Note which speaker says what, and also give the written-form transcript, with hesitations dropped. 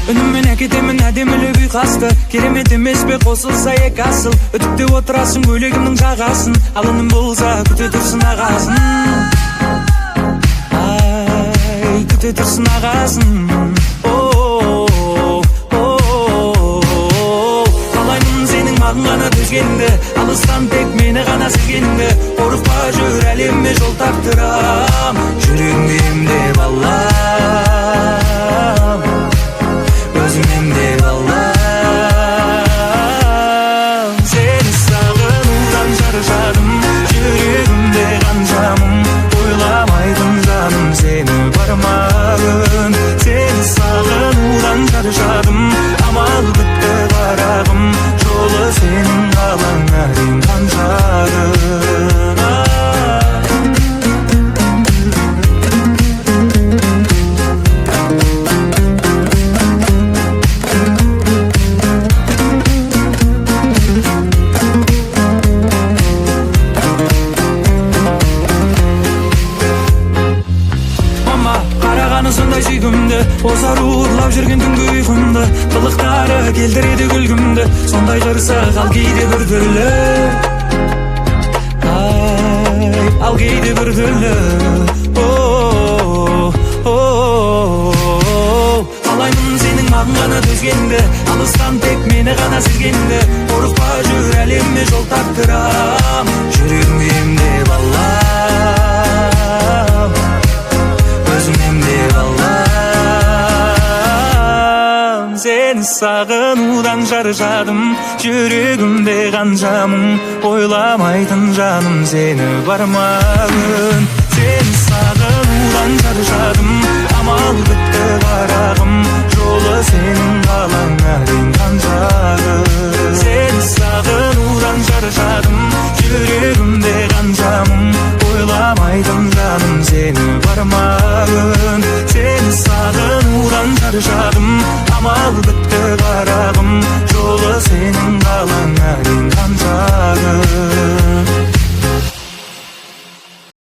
Speaker 1: Үніммен әкетемін әдемілеп ұйқасты. Керемет емес пе қосылса екі асыл? Үтіктеп отырасың көйлегімнің жағасын. Ал інім болса, күте тұрсын ағасын. Ай, күте тұрсын ағасын. О, о, қалаймын сенің маған ғана төзгенді, алыстан тек мені ғана сезгенді. Қорықпа, жүр, әлемге жол тарттырам. Жүрегіңді емдеп алам, өзім емдеп алам. Сені сағынудан шаршадым, жүрегімде қанша мұң. Ойламайтын жаным сені бар ма күн? Сені сағынудан шаршадым, амал бітті, қарағым. Жолы сенің қалаңа дейін қанша күн? А. Мама, қарағаны сондай сүйкімді. Осы ару ұрлап жүрген түнгі ұйқымды. Қылықтары келтіреді күлкімді. Сондай қырсық, ал кейде біртүрлі. Ай, ал кейде біртүрлі. О, о, қалаймын сенің маған ғана төзгенді, алыстан тек мені ғана сезгенді. Қорықпа, жүр, әлемге жол тарттырам. Жүрегіңді емдеп алам, өзім емдеп алам. Сені сағынудан шаршадым, жүрегімде қанша мұң. Ойламайтын жаным сені бар ма күн?